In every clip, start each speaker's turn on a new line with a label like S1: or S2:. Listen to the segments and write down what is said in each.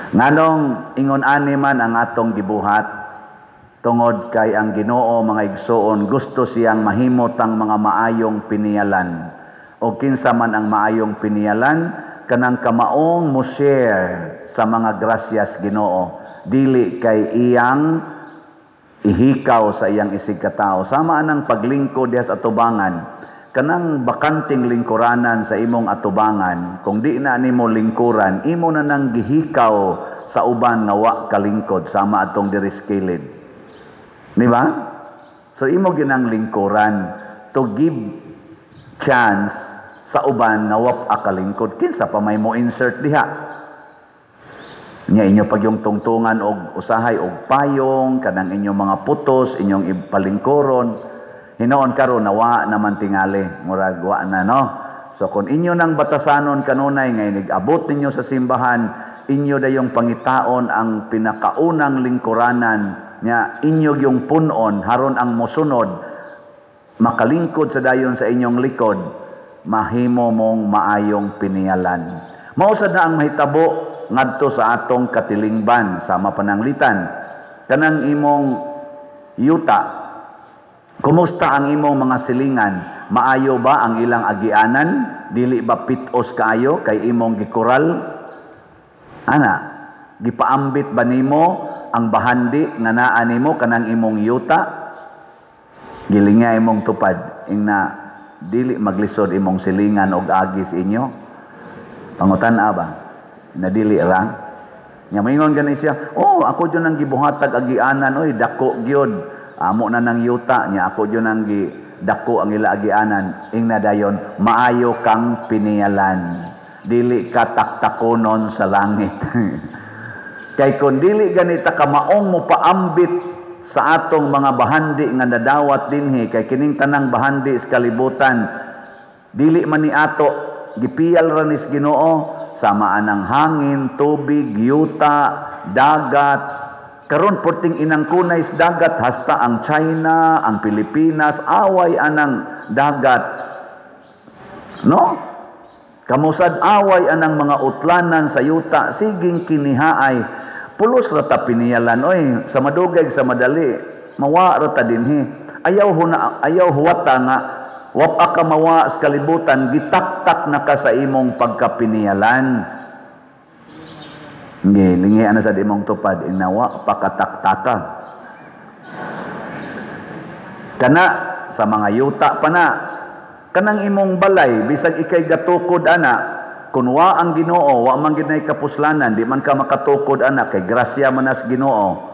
S1: Nganong ingon ani man ang atong gibuhat? Tungod kay ang Ginoo, mga igsoon, gusto siyang mahimot ang mga maayong piniyalan. O kinsa man ang maayong piniyalan? Kanang kamaong mo share sa mga grasyas Ginoo, dili kay iyang ihikaw sa iyang isig katao. Sama anang paglingkod diha sa atubangan, kanang bakanting lingkuranan sa imong atubangan, kung di na nimo lingkuran, imo na nang gihikaw sa uban nga wa kalingkod, sama atong diri sa kilid. Di ba? So imo ginang lingkuran to give chance sa uban nga wa kalingkod. Kinsa pa may mo insert diha? Nya inyo pag yung tungtungan og usahay og payong, kanang inyong mga putos, inyong ipalingkuron. Hinoon karon nawa naman tingali, murag wa na, no. So kung inyo nang batasanon kanunay nga inig-abot ninyo sa simbahan, inyo dayong pangitaon ang pinakaunang lingkuranan nya inyo yung punon, haron ang mosunod makalingkod sa dayon sa inyong likod, mahimo mong maayong piniyalan. Mao sad na ang mahitabo ngadto sa atong katilingban sama pananglitan kanang imong yuta. Kumusta ang imong mga silingan? Maayo ba ang ilang agianan? Dili ba pitos kaayo kay imong gikural? Ana, gipaambit ba nimo ang bahandi nga naa nimo, kanang imong yuta? Gilinga imong tupad ingna dili maglisod imong silingan og agi sa inyo. Pangutan-a ba na dili ra? Nya moingon gani siya, "Oh, ako jud ang gibuhatag agianan, oy, dako gyud. Amo na nang yuta nya, ako jud ang gi dako ang ila agianan." Ingna dayon, maayo kang piniyalan. Dili ka taktakonon sa langit. Kay kung dili ganita ka maong mo paambit sa atong mga bahandi nga nadawat dinhi, kay kining tanang bahandi sa kalibutan dili man ni ato, gipiyal ra nis Ginoo, sama anang hangin, tubig, yuta, dagat. Karon porting inangkunay sa dagat, hasta ang China, ang Pilipinas, away anang dagat, no? Kamusad away anang mga utlanan sa yuta, siging kinihaay. Pulos ra ta piniyalan oy, sa madugay sa madali mawa ra ta dinhi. Ayaw huna, ayaw huwata nga wapa ka mawa sa kalibutan, gitaktak na ka sa imong pagkapiniyalan. Ngi, lingi ana sa imong tupad, inawa pakataktaka. Kana sa mga yuta pa na, kanang imong balay, bisag ikay gatukod ana, kun wa ang Ginoo, wa man gid nay kapuslanan, di man ka makatukod ana kay grasya man as Ginoo.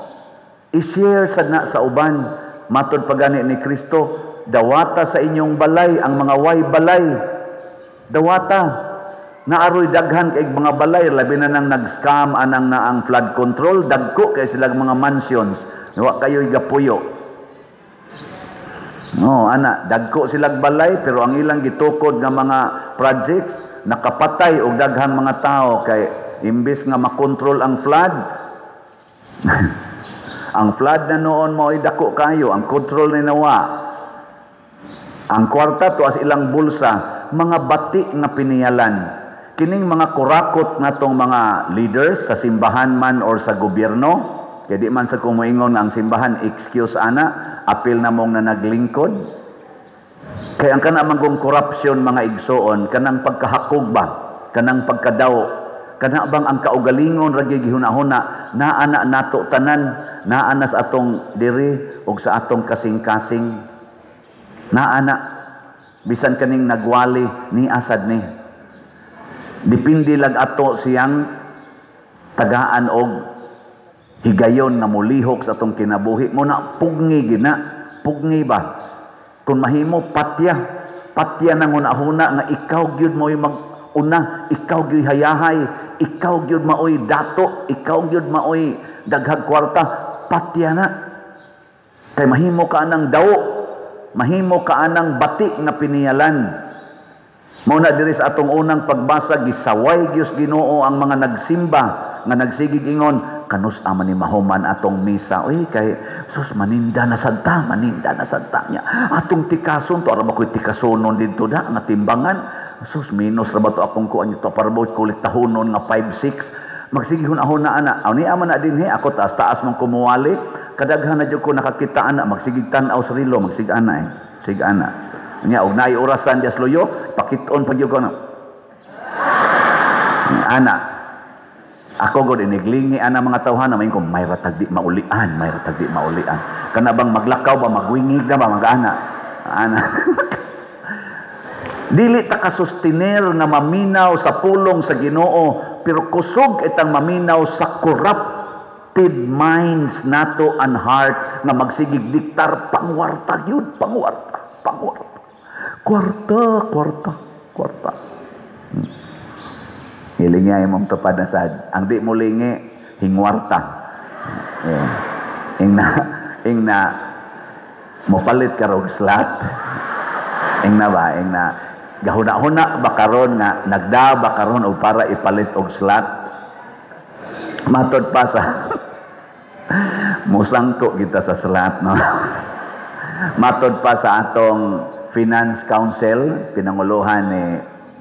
S1: I-share sad na sa uban. Matod pa gani ni Kristo, dawata sa inyong balay ang mga way balay. Dawata. Naaroy daghan kay mga balay, labi na nang nag-scam anang naang flood control, dagko kay sila mga mansions. Wa kayo'y gapuyo. No, ana, dagko silag balay pero ang ilang gitukod nga mga projects nakapatay og daghang mga tao, kay imbis nga makontrol ang flood, ang flood na noon mao'y dako kayo, ang control ni nawa. Ang kwarta tuas ilang bulsa, mga bati nga piniyalan. Kining mga kurakot natong mga leaders sa simbahan man or sa gobyerno, kay di man sa kumuingon ang simbahan excuse ana, apil na mong na naglingkod. Kay ang kana manggong corruption, mga igsoon, kanang pagkahakog ba, kanang pagkadaw, kana bang ang kaugalingon ra gyud gihuna-huna, naa na nato tanan, naa na sa atong diri ug sa atong kasing-kasing. Naa na bisan kaning nagwali ni asad ni. Depende lag ato siyang tagaan og higayon nga molihok sa atong kinabuhi mo na pugni gina, pugni ba? Kung mahimo patya, patya nang hunahuna nga ikaw gyud mo'y mag-una, ikaw gyud hayahay, ikaw gyud maoy dato, ikaw gyud maoy daghag kwarta, patya na. Kay mahimo ka anang dawo, mahimo ka anang bati nga piniyalan. Mao na diri sa atong unang pagbasa, gisaway gyud Ginoo ang mga nagsimba nga nagsigig ingon, kanus ama ni mahuman atong misa, uy, kay sus maninda na sadta, maninda na sadta niya atong tikason to, ara ba ko'y tikasonon didto da nga timbangan, sus minus ra ba to akong kuan to, para ba kulik tahonon nga 5-6. Magsige huna-huna ana. Aw niya man na dinhi, ako taas-taas mong kumuwali. Kadaghan na jud ko nakakita ana, magsigig tan-aw sa relo, magsig ana eh. Sig ana. Nya og naay orasan dias luyo, pakiton pa gyud ko na. Ana. Ako gud iniglingi ana mga tawhana, main ko may ratag di maulian, may ratag di maulian. Kana bang maglakaw ba, magwingig na ba mag-ana. Ana. Dili ta kasustiner nga maminaw sa pulong sa Ginoo, pero kusog itang maminaw sa corrupted minds nato and heart nga magsigig diktar pangwarta gyud, pangwarta, pangwarta. Kwarta, kwarta, kwarta. Hilingi ay mong tupad na sad. Ang di mo lingi, hingwarta. Eh, ing na, mopalit ka rog slot. Ing na ba, ing na, gahuna-huna ba karon nga nagda ba karon og para ipalit og slot? Matod pa sa musangko kita sa slot, no? Matod pa sa atong Finance Council, pinanguluhan ni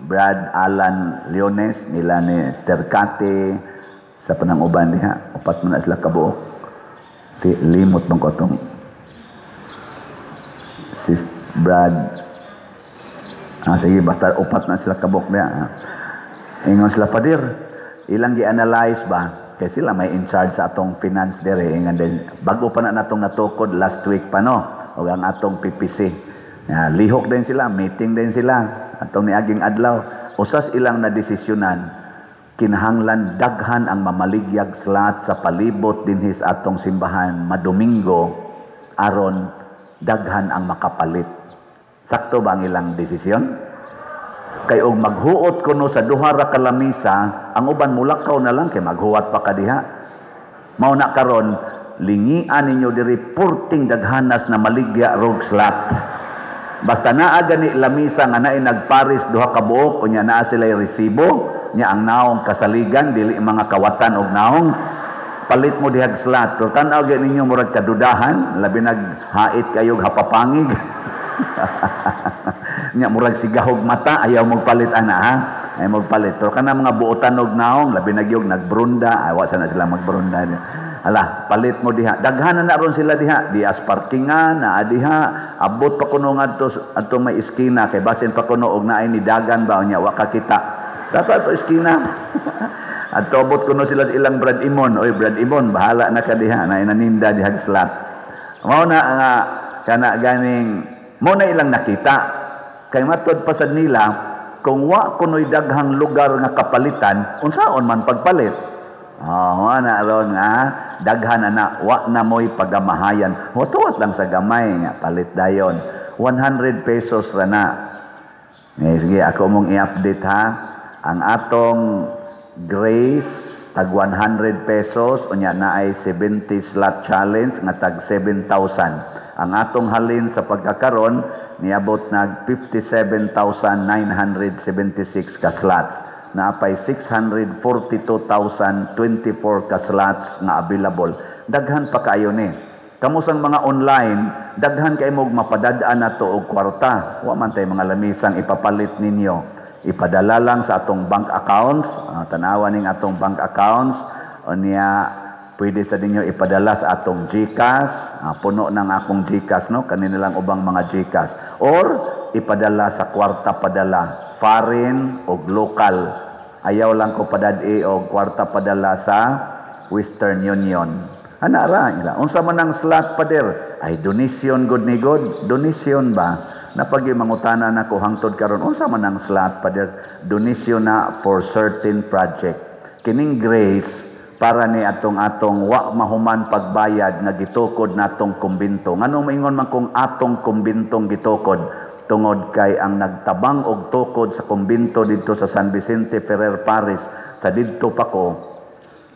S1: Brad Alan Leones, nila ni Esther Kate, sa pananguban diha, upat man na sila kabuok. Ti limot man ko tong Sis Brad. Ah, sige, basta upat na sila kabuok diha. Ah. Ingon sila, "Padir," ilang gi-analyze ba? Kay sila may in charge sa atong finance dire. Ingon din, bago pa na natong natukod last week pa, no? O ang atong PPC. Ya, lihok din sila, meeting din sila. Atong niaging adlaw. Usas ilang nadesisyonan, kinahanglan daghan ang mamaligyag slot sa palibot dinhi sa atong simbahan madomingo aron daghan ang makapalit. Sakto ba ang ilang desisyon? Kay og maghuot kuno sa duha ra ka lamisa, ang uban mulakaw na lang kay maghuwat pa ka diha. Mao na karon lingian ninyo diri purting daghanas na maligya rog slot. Basta naa gani lamisa nga naay nagparis duha ka buok, unya naa sila'y resibo, nya ang naong kasaligan dili mga kawatan og naong, palit mo dihag slot. Pero tan-aw gyud ninyo murag kadudahan, labi nag hait kayog hapapangig. Nya murag sigahog mata, ayaw magpalit ana ha. Ayaw magpalit. Pero kana mga buotan og naong, labi na gyud nagbrunda, ay wa sana sila magbrunda. Hala, palit mo diha. Daghan na ron sila diha. Di as parkingan, naa diha. Abot pa kuno ngadto adto may iskina kay basin pa kuno og naay ni dagan ba unya wa ka kita. Dato ato iskina. Adto abot kuno sila sa ilang Brad Imon. Oy Brad Imon, bahala na ka diha. Naay naninda dihag slot. Mao na nga kana ganing mo na ilang nakita. Kay matod pa sad nila, kung wa kuno'y daghang lugar nga kapalitan, unsaon man pagpalit? Oh, na ron nga daghan ana, wa na mo'y pagamahayan. Huwat lang sa gamay nga palit dayon. 100 pesos ra na. Eh, sige, ako mong i-update ha. Ang atong Grace tag 100 pesos, unya na ay 70 slot challenge nga tag 7,000. Ang atong halin sa pagkakaron niabot nag 57,976 ka slots. Naapay 642,024 ka slots nga available. Daghan pa kayo ni. Kamo sang mga online, daghan kay mog mapadad-an nato og kwarta. Wa man tay mga lamisang ipapalit ninyo. Ipadala lang sa atong bank accounts, tanawa ning atong bank accounts, unya pwede sa ninyo ipadala sa atong GCash, puno ng akong GCash, no, kanina lang ubang mga GCash. Or ipadala sa kwarta padala, foreign o local. Ayaw lang ko padad-i og kwarta padala sa Western Union. Ana ra ila. Unsa man ang slot, pader? Ay donation good ni God. Donation ba? Napagi mangutana nako hangtod karon, unsa man ang slot, pader? Donation na for certain project. Kining Grace para ni atong atong wa mahuman pagbayad nga gitukod natong kumbinto. Ngano maingon man kung atong kumbintong gitukod? Tungod kay ang nagtabang og tukod sa kumbinto didto sa San Vicente Ferrer Parish sa didto pa ko,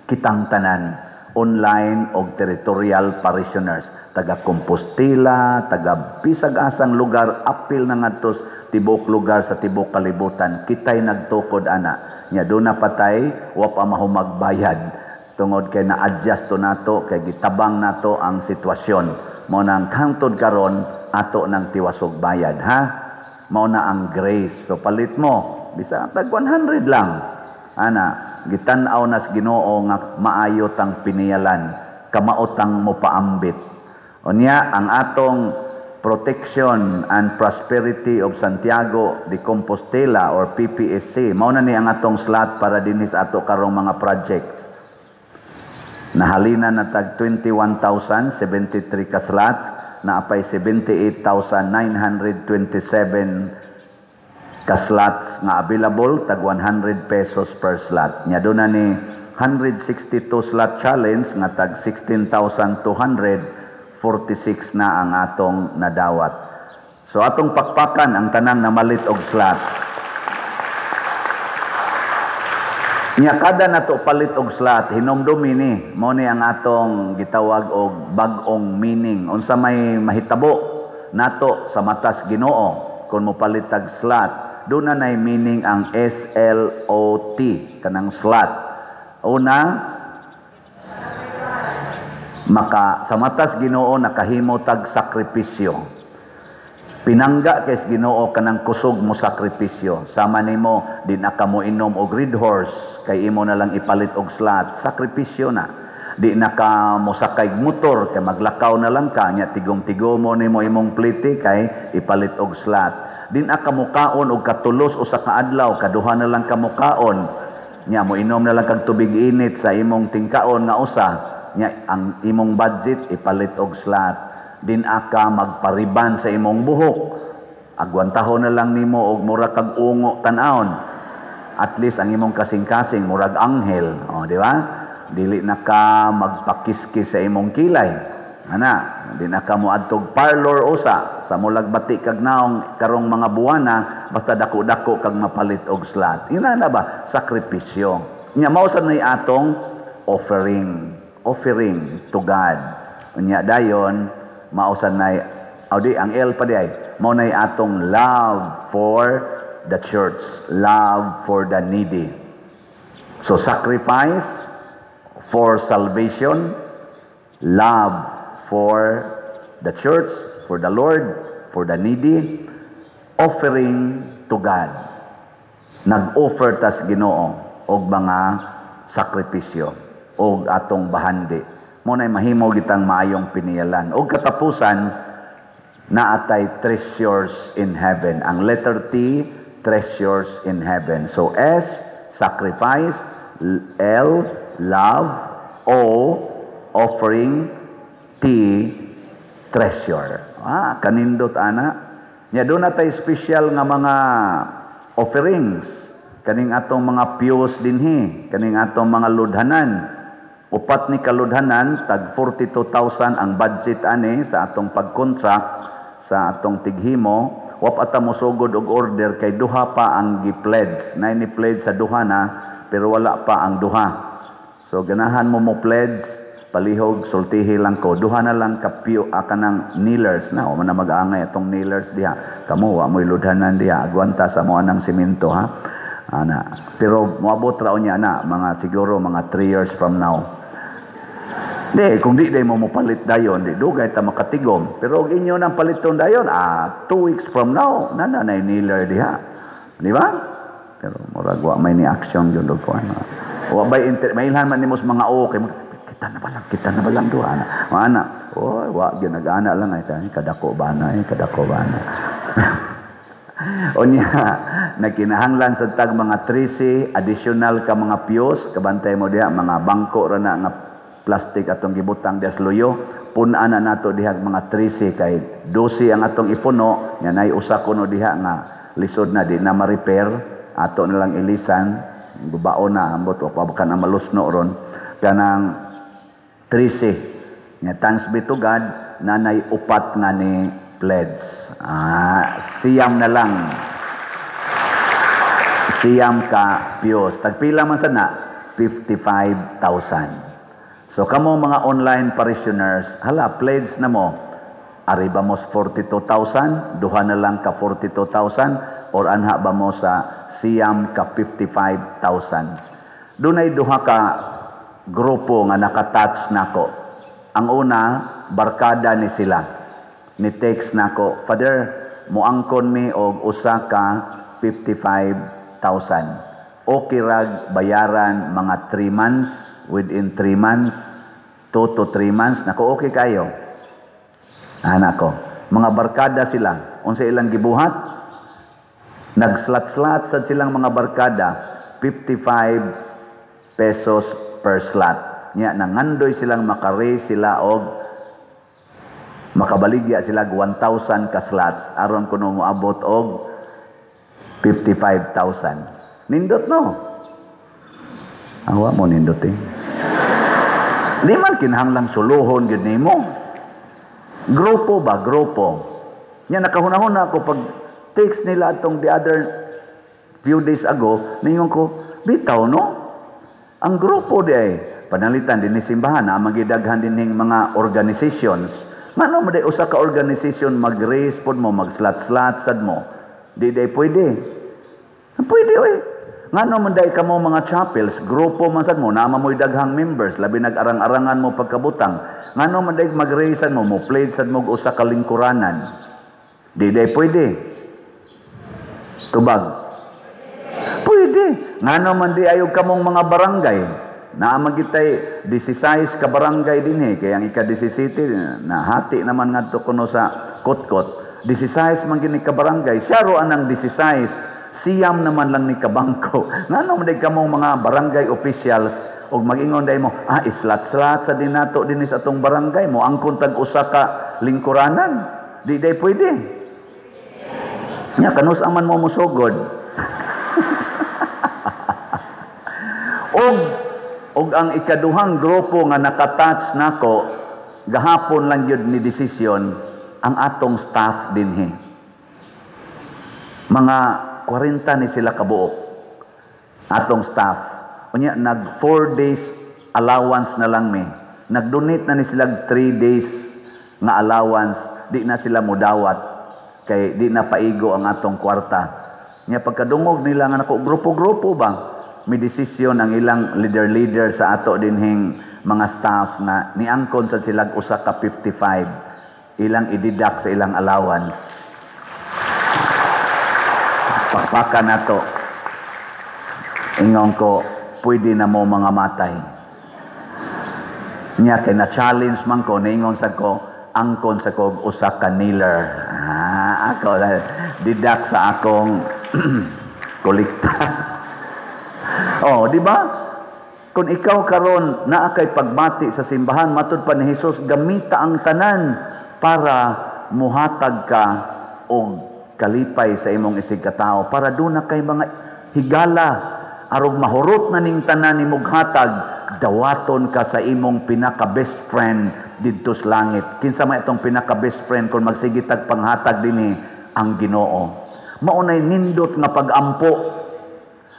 S1: kitang tanan online og territorial parishioners, taga Compostela, taga bisag asang lugar, apil na ngadto tibuok lugar sa tibuok kalibutan, kitay nagtukod ana. Nya duna patay wa pa mahumagbayad tungod kay na-adjust to nato kay gitabang nato ang sitwasyon. Mao na ang hangtod karon ato nang tiwasog bayad ha. Mao na ang Grace. So palit mo bisa tag 100 lang. Ana, gitan-aw nas Ginoo nga maayo tang piniyalan, kamao tang mopaambit. Unya ang atong Protection and Prosperity of Santiago de Compostela or PPSC, mao na ni ang atong slot para dinhi sa ato karong mga projects. Nahalina na tag 21,073 ka slots, naapay 78,927 ka slots nga available, tag 100 pesos per slot. Nya doon na ni 162 slot challenge nga tag 16,246 na ang atong nadawat. So atong pakpakan ang tanang namalit og slot. Nya kada nato palit og slot, hinumdumi ni, mao ni ang atong gitawag og bag-ong meaning. Unsa may mahitabo nato sa matas Ginoo kung mopalit tag slot, doon na nay meaning ang SLOT, kanang slot. Una, maka sa matas Ginoo nakahimo tag sakripisyo. Pinangga kay Ginoo kanang kusog mo sakripisyo. Sama nimo di na ka mo inom og red horse kay imo na lang ipalit og slot, sakripisyo na. Di na ka mosakay motor kay maglakaw na lang ka, nya tigom-tigo mo nimo imong plite kay ipalit og slot. Di na ka mukaon og katulos usa ka adlaw, kaduha na lang ka mukaon. Nya mo inom na lang kag tubig init sa imong tingkaon nga usa, nya ang imong budget ipalit og slot. Din aka magpariban sa imong buhok, agwantahon na lang nimo og mura kag ungo tan-awon. At least ang imong kasing-kasing murag anghel, o di ba? Dili na ka magpakiskis sa imong kilay. Ana, di na ka moadtog parlor usa sa mulag bati kag naong karong mga buwana, basta dako-dako kag mapalit og slot. Ina na ba sakripisyo? Nya mao sad nay atong offering, offering to God. Unya dayon mao sad nay aw di ang L pa di ay mao nay atong love for the church, love for the needy. So sacrifice for salvation, love for the church, for the Lord, for the needy, offering to God. Nag-offer tas Ginoo og mga sakripisyo og atong bahandi. Mo nay mahimo gitang maayong piniyalan. Og katapusan, naatay treasures in heaven. Ang letter T, treasures in heaven. So S, sacrifice, L, love, O, offering, T, treasure. Ah, kanindot ana. Nya doon natay special nga mga offerings. Kaning atong mga pews dinhi, kaning atong mga ludhanan. Upat ni kaludhanan, tag 42,000 ang budget ani sa atong pag-contract sa atong tighimo. Wap ata mosugod og order kay duha pa ang gi-pledge. Nay ni pledge sa duha na, pero wala pa ang duha. So ganahan mo mo pledge, palihog sultihi lang ko. Duha na lang ka pew, kanang kneelers na. O man na mag-angay atong kneelers diha. Kamo wa mo'y ludhanan diha. Agwanta sa mo anang simento ha. Ana. Pero moabot ra unya na mga siguro mga 3 years from now. Di, kung di day mo mopalit dayon, di dugay ta makatigom. Pero og inyo nang paliton dayon, 2 weeks from now, nana nay kneeler diha. Di ba? Pero murag wa may ni action gyud og kuan. Wa bay inter, mailhan man nimo sa mga o kay kita na ba lang duha ana. Ana, oy, wa gyud nag-ana lang ay kadako ba na, eh, kadako ba na. Unya, nagkinahanglan sa tag mga 13 additional ka mga pews, kabantay mo diha mga bangko ra na nga plastic atong gibutang diha sa luyo. Pun-an na nato diha mga 13 kay 12 ang atong ipuno, nya nay usa kuno diha nga lisod na di na ma-repair, ato na lang ilisan, gubao na ambot o pabakan ang malusno ron kanang 13. Nya thanks be to God nanay upat nga ni pledge. Ah, siyam na lang. Siyam ka pews. Tagpila man sana? 55,000. So kamo mga online parishioners, hala pledge na mo. Ari ba mo sa 42,000? Duha na lang ka 42,000 or anha ba mo sa siyam ka 55,000? Dunay duha ka grupo nga nakatouch nako. Ang una, barkada ni sila. Ni text nako, "Father, moangkon mi og usa ka 55,000." Okay rag bayaran mga 3 months, within 3 months, 2 to 3 months, nako okay kayo. Anak ko, mga barkada sila, unsa ilang gibuhat? Nag-slot-slot sad silang mga barkada, 55 pesos per slot. Nya nangandoy silang maka-raise sila og makabaligya sila 1,000 ka slots aron kuno moabot og 55,000. Nindot no? Awa mo nindot eh. Di man kinahanglang suluhon gyud nimo. Grupo ba? Grupo. Nya nakahuna-huna ako pag text nila atong the other few days ago, ningon ko, bitaw no? Ang grupo di ay panalitan din ni simbahan na magidaghan din ning mga organizations. Ngano mo di usa ka organization mag-raise pod mo, mag-slot-slot sad mo? Di day pwede. Pwede oy. Ngano man day kamo mga chapels, grupo man sad mo, naa mo'y daghang members, labi nag-arang-arangan mo pagkabutang. Ngano man day mag-raise mo, mo pledge sad mo usa ka lingkuranan. Di day pwede. Tubag. Pwede. Ngano man di ayog kamong mga barangay. Naa man gitay 16 ka barangay dinhi, kay ang ika-17 nahati naman ngadto kuno sa Kotkot. 16 man gini ka barangay, siya ro anang 16. Siyam naman lang ni kabangko. Ngano man day kamong mga barangay officials og mag-ingon day mo, islat-slat sa dinato dinhi sa atong barangay mo, angkon tag usa ka lingkuranan. Di day pwede. Nya kanus aman mo mosugod. Og ang ikaduhang grupo nga nakatouch nako gahapon lang gyud ni desisyon ang atong staff dinhi. Mga 40 ni sila kabuok atong staff. Unya nag 4 days allowance na lang mi. Nag-donate na ni sila 3 days nga allowance, di na sila mudawat kay di na paigo ang atong kwarta. Nya pagkadungog nila nga nako grupo-grupo ba, may desisyon ang ilang leader-leader sa ato dinhing mga staff nga niangkon sa sila usa ka 55 ilang i-deduct sa ilang allowance. Pakpakan nato. Ingon ko, pwede na mo mga matay. Nya kay na-challenge man ko, niingon sa ko, angkon sa ko usa ka kneeler. Ako deduct sa akong kolekta. Oh, di ba? Kung ikaw karon naa kay pagbati sa simbahan, matud pa ni Hesus, gamita ang tanan para muhatag ka og kalipay sa imong isig katao, para duna kay mga higala arog mahurot na ning tanan nimog hatag, dawaton ka sa imong pinaka best friend didto sa langit. Kinsa may atong pinaka best friend kung magsigitag panghatag dinhi? Ang Ginoo. Maunay nindot nga pagampo.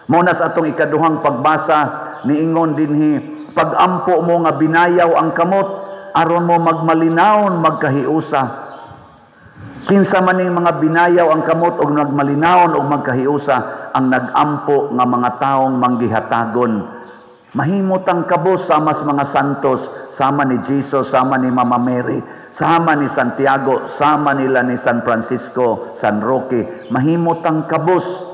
S1: Mao na sa atong ikaduhang pagbasa niingon dinhi, pagampo mo nga binayaw ang kamot aron mo magmalinawon magkahiusa. Kinsa man ning mga binayaw ang kamot og nagmalinawon og magkahiusa? Ang nagampo nga mga taong manggihatagon. Mahimutang kabos sama sa mga santos, sama ni Jesus, sama ni Mama Mary, sama ni Santiago, sama nila ni San Francisco, San Roque. Mahimutang kabos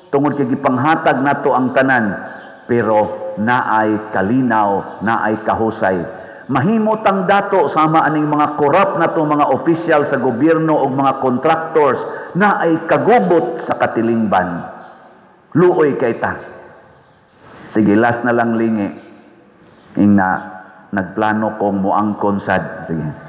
S1: tungod kay gipanghatag nato ang tanan, pero naay kalinaw, naay kahusay. Mahimutang dato sama aning mga korap nato mga opisyal sa gobyerno o mga contractors, naay kagubot sa katilingban. Luoy kay ta. Sige, last na lang lingi. Ingna, nagplano kong muangkon sad. Sige.